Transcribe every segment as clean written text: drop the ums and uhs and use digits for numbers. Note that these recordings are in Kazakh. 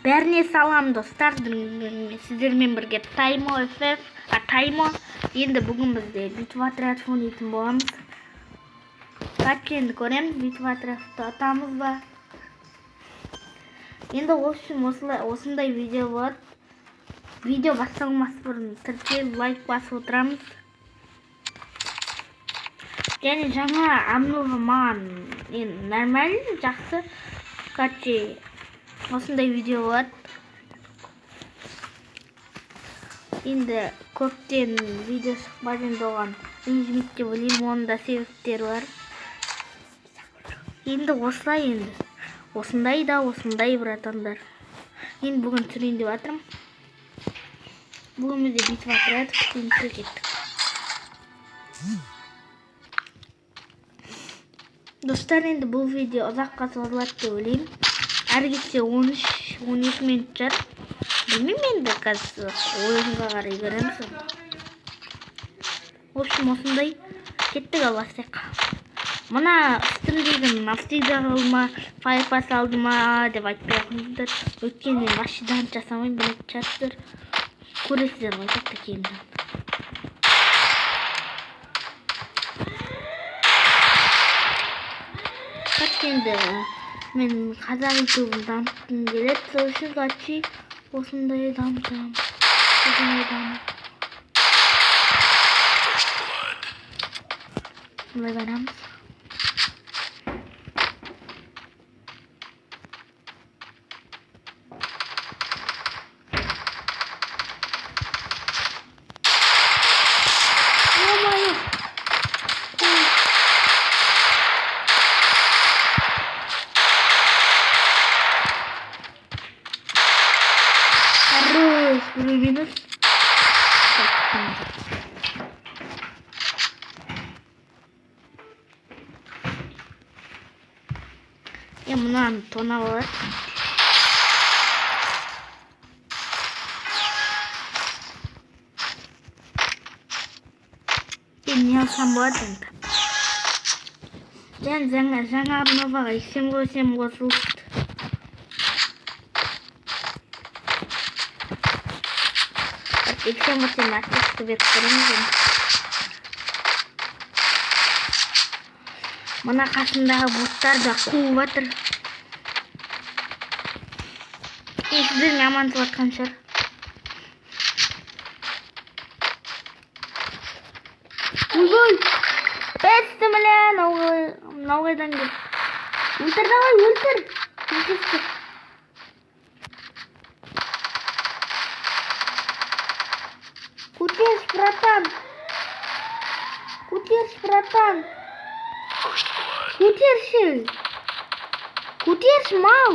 Бәріне салам достар, сіздермен бірге Таймо FF, Таймо. Енді бүгін бізде битва отрядов ойнайтын боламыз. Короче, енді көреміз, битва отрядты атамыз ба. Енді в общем осындай видео болады. Видео басталмас бұрын тіркеліп лайк басып отырамыз. Және жаңа обнова маған енді нормально, жақсы. Короче, осындай видео болады. Енді көптен видео шықпады, енді оған ренжімейді деп ойлаймын, оның да себептері бар. Енді осылай енді. Осындай да осындай, братандар. Енді бүгін түсірейін деп жатырмын. Бүгін бізде битва отрядов, енді кеттік. Достар, енді бұл видео ұзаққа созылады деп ойлаймын. Әрі кетсе 13-12 минут шығар. Білмеймін енді, қазір ойынға қарай көреміз. В общем, осындай. Кеттік, ал бастайық. Мына үстімдегі навсегда ма, файрпас алды ма деп айтпай ақ қойыңыздар. Өйткені мен вообще дант жасамаймын, білетін шығарсыздар. Көресіздер ғой, тіпті кейін. Короче, енді мен қазақ ютубын дамытқым келеді, сол үшін короче осындай дамытамын. Осындай дамытамын. Осындай барамыз. Ё-моё! Хорош, минус. Я мынаны тонап алайық. Мен не алсам болады енді? Және жаңа обноваға 7 қосылды. 7 артикті беріп көреміз енді. Мына қасындағы боттар да қуып жатыр. Сіздермен амандасып жатқан шығар. Ойбай! Бісміллә, мынау қайдан келді? Өлтір, давай, өлтір! Өлтірші. Көтерші, братан! Көтерші, братан! Көтерші! Көтерші, мал!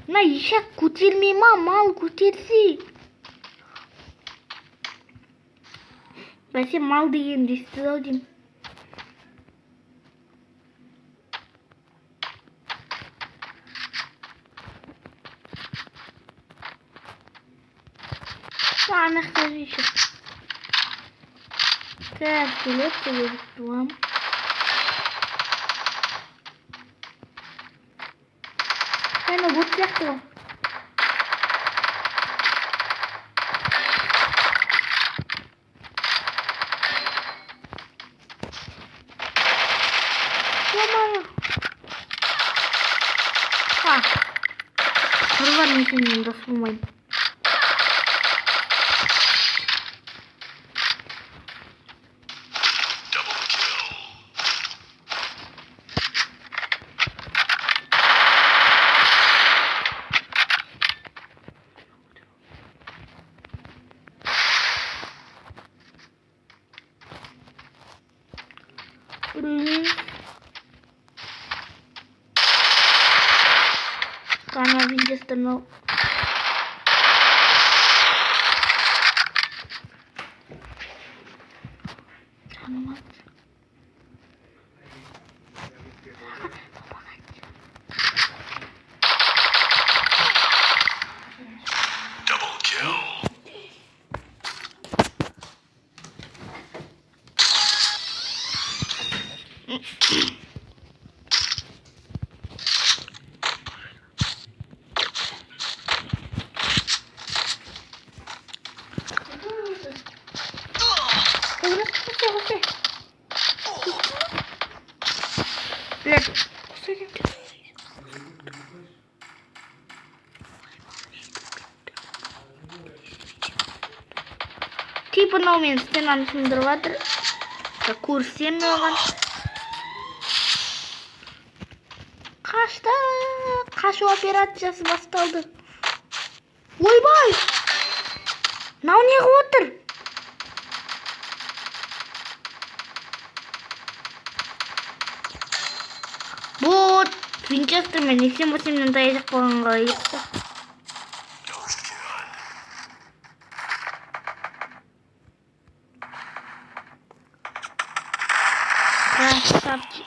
Мына ешек көтермей ма, мал көтерсе. Бәсе мал дегенді естіді ау деймін. Ана жақта ешек. Қазір келеді деп ойлап тұрамын. Әне бот сияқты ғой. Ё-моё! Құрбан, мен сенімен дос болмаймын. Ана винчестер мынау. Double kill. Типа мынау мен стенаны сындырып жатыр. Көрсем оған. Қашты. Қашу операциясы басталды. Ойбай! Мынау не қылып отыр? Бот, Винчестермен 88-нен таяқ болған қалай кетті. Красавчик.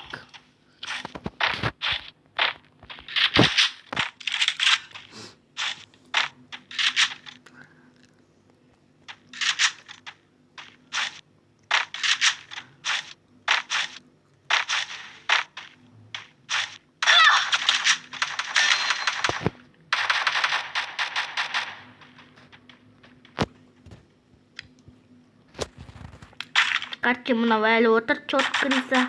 Короче, мынау әлі отыр, чёрт крыса.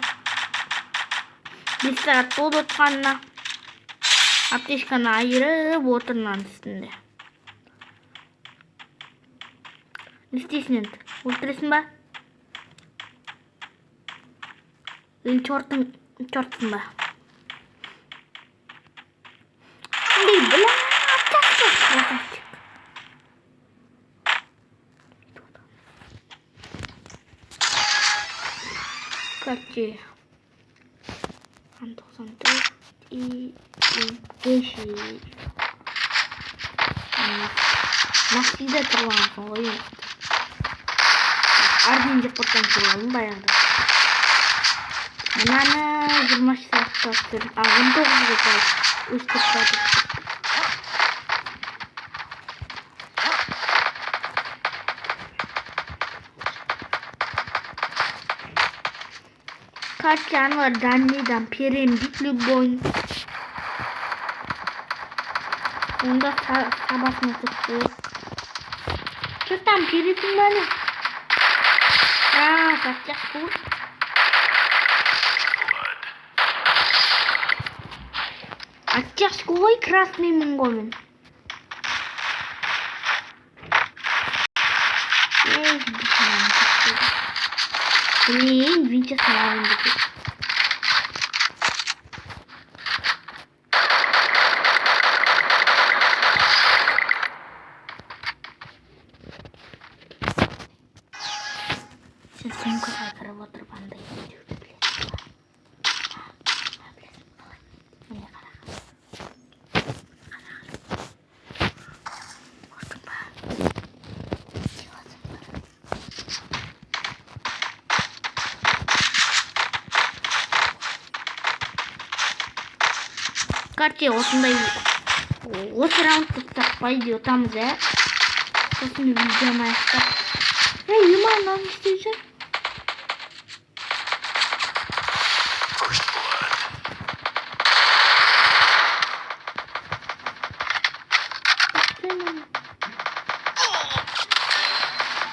5 сағат болды отқанына. Аптечканы айырып отыр мынаның үстінде. Не істейсің енді? Өлтіресің ба? Или чёртсың ба? Эй, бля, красавчик. Короче, 94 и 10. Навсегда тұрған ғой. Армин деп қорққан тұрғаным баяғыда. Мынаны 20 сағатта түсірдім. А, 19-ға өстіп жатыр. Короче, аналар Данидан перем дейді любой. Онда сабасына түсіп. Че там пересің бе не? Красавчик бұл. Оттяжка ғой, красный мын ғой мен. Эй, блин, Винчестер алайын деп. Сен сөмкеге кіріп отырып андай етуді білесің ба? Білесің қалай? Міне қара. Қара. Көрдің ба? Не қыласың ба? Короче, осындай осы раундты ұстап по идее ұтамыз, ә? Сосын видеоны аяқтап. Ей, ема, мынаны не істеп жүр?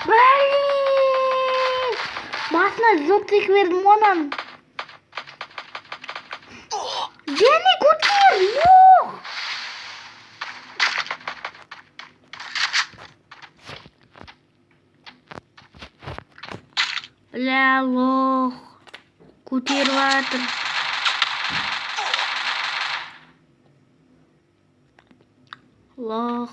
Блин! Басына 132 бердім ғой ананың. Және көтер, жоқ! Бля, лох. Көтеріп жатыр. Лох.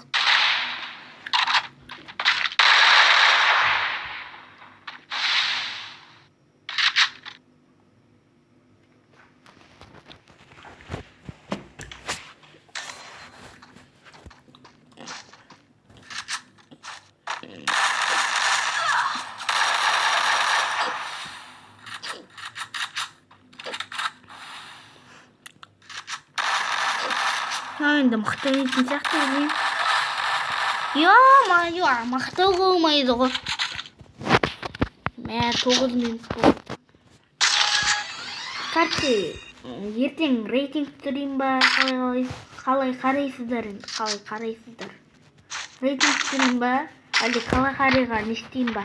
Енді мықты ойнайтын сияқты білмеймін. Ё-моё, мықты болмайды ғой. Мә, 9 минут болды. Короче, ертең рейтинг түсірейін ба? Қалай қарайсыздар енді? Қалай қарайсыздар? Рейтинг түсірейін ба? Әлде Калахариға не істейін ба?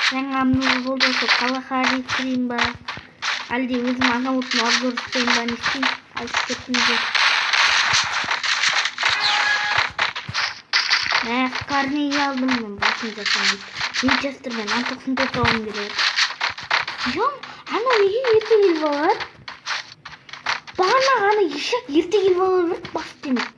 Жаңа обнова болды, сол Калахари түсірейін ба? Әлде өзім аккаунтыма обзор жасайын ба? Не істейін? Айтып кеттіңіздер. Мә, Карнеги алдым мен, басым жасамайды. Винчестермен А94 алғым келеді. Ем, анау неге ерте келіп алады? Бағана ғана ешек ерте келіп ала берді, бас демейді.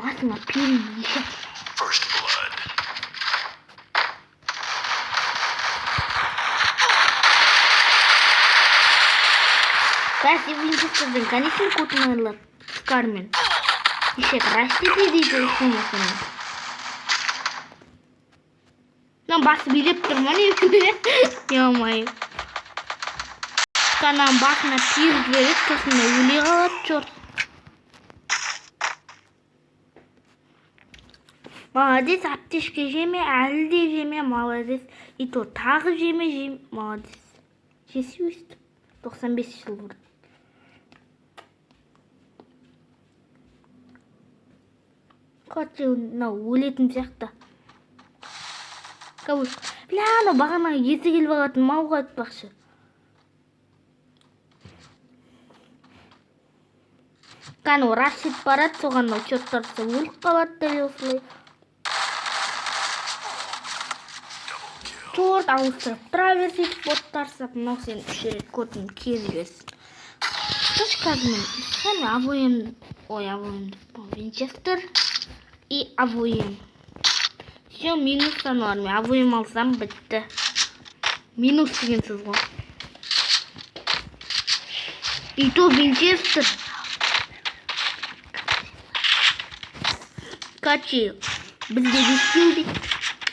Басыңа пері ешек. First blood. Бәсе Винчестерден, конечно, көтін айырылады. Скармен. Ешек растете дейді осыны. Мына басы билеп тұр ма не? Ё-моё. Кананың басына пиір жібереді, сосын өле қалады, черт. Молодец, аптечка жеме, әлі де жеме, молодец. И то тағы жеме, жеме, молодец. Жесе өстіп. 95 жыл бұрын. Короче, мынау өлетін сияқты. Бля, анау бағана ерте келіп алатын мал ғой айтпақшы. Кәні, раш етіп барады, соған мынау черт тартса өліп қалады дәл осылай. Черт, ауыстырып тұра берсе, сөйтіп бот тартса, мынау сені 3 рет көтін кері жіберсін. Точка мен кәні АВМ, ой, АВМ деп, Винчестер и АВМ. Все, минус аналар. Мен АВМ алсам бітті. Минус деген сөз ғой. И то Винчестер. Короче, бізде 5 килл дейді.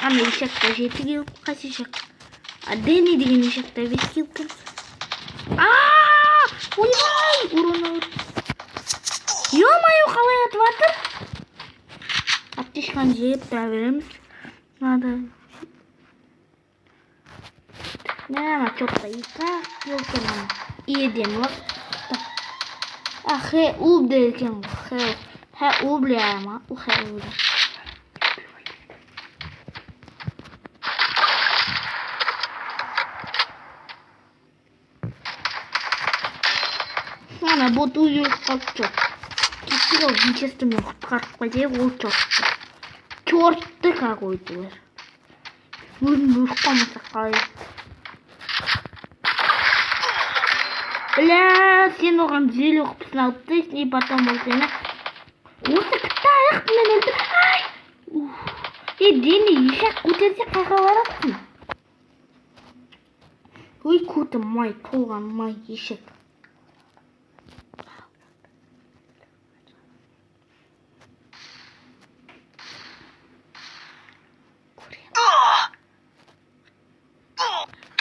Ана ешекте 7 килл. Қайсы ешек? А, Дэнни деген ешекте 5 килл екен. Ааа! Ойбай! Урон ауыр. Ё-моё, қалай атып жатыр? Аптечканы жеп тұра береміз. Надо. Мә, ана чёртта екі ақ килл екен ана. Иеден лақ. А, Х, У екен ғой. Х, Х, У, бля, ма. У, Х, У, да. Ана бот өзі өліп қалды, чёрт. Кетті ғой, Винчестермен құтқарып қайтайық, ол чёртты. Чёртты какой-то. Өзім өліп қалмаса қалай? Бля, сен оған зелье құтысын алып тастайсың, и потом ол сені осы кітті аяқпен өлтір. Ай! Уф. Е, дене ешек көтерсе қайға барасың? Ой, көті май, толған май ешек.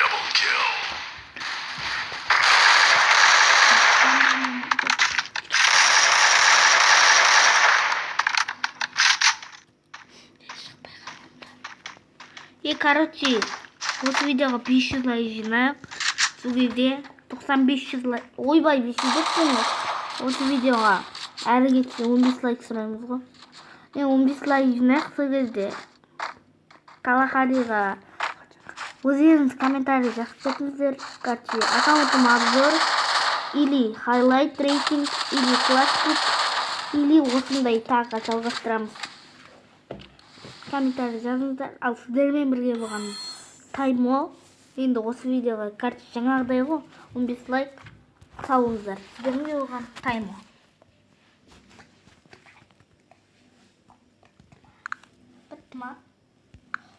Double kill. Е, короче, осы видеоға 500 лайк жинайық. Сол кезде 95 лайк, ойбай, 500 деп қойдым ғой. Осы видеоға әрі кетсе 15 лайк сұраймыз ғой. Е, 15 лайк жинайық сол кезде. Калахариға өздеріңіз комментарий жазып кетіңіздер. Короче, аккаунтым обзор или хайлайт рейтинг или классик или осындай тағы жалғастырамыз. Комментарий жазыңыздар. Ал сіздермен бірге болған Таймо. Енді осы видеоға, короче, жаңағыдай ғой, 15 лайк салыңыздар. Сіздермен бірге болған Таймо. Бітті ма?